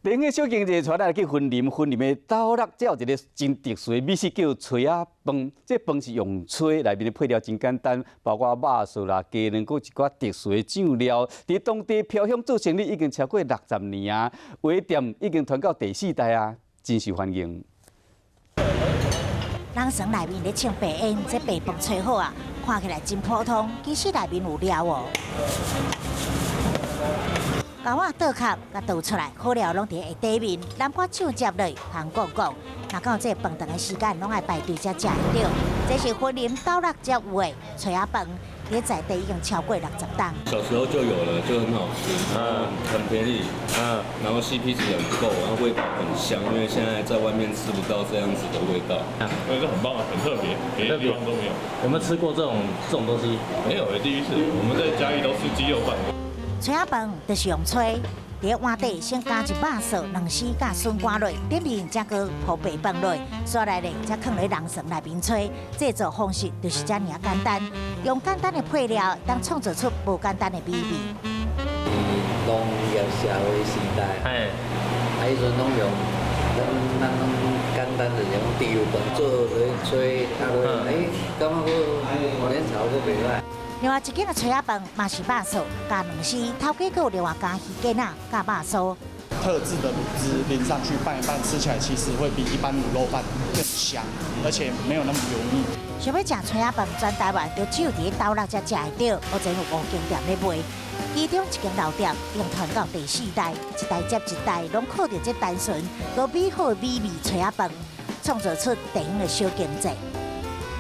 頂個小經濟帶咱去雲林，雲林的斗六才有一个真特殊的美食叫炊仔飯。這飯是用炊，內面的配料真簡單，包括肉臊啦、雞卵，閣一寡特殊的醬料。佇當地飄香做生意已經超過60年啊，有的店已經傳到第四代啊，真受歡迎。人床內面咧穿白煙，這白飯炊好啊，看起來真普通，其實內面有料哦。共碗倒殼，共倒出來，好料攏佇下底面，南瓜醬汁落，香講講。若到這飯頓的時間，攏愛排隊才食會著。這是雲林斗六才有的炊仔飯，佇在地已經超過60冬。小時候就有了，就很好吃，嗯，很便宜，嗯，然後 CP 值很夠，然後味道很香，因為現在在外面吃不到這樣子的味道。那個很棒啊，很特別，別的地方都沒有。有沒有吃過這種東西？沒有，第一次。我們在嘉義都吃雞肉飯。炊仔飯就是用炊，佇碗底先加入肉臊、卵絲、佮筍乾落，頂面才閣鋪白飯落，紲來咧才囥咧籠床內面炊。製作方式就是遮爾簡單，用簡單的配料，當創造出無簡單的美味。農業社會時代，啊，彼陣攏用咱攏簡單就是用豬油飯做落炊，啊落，欸，感覺閣蓮草閣袂䆀。另外一間的炊仔飯嘛是肉臊加卵絲，頭家閣有另外加魚羹仔佮肉酥。特製的滷汁淋上去拌一拌，吃起來其實會比一般滷肉飯更香，而且沒有那麼油膩。想欲食炊仔飯，全台灣就只有佇斗六才食會著，目前有五間店咧賣。其中一間老店已經傳到第四代，一代接一代，攏靠著這單純閣美好的美味炊仔飯，創造出地方的小經濟。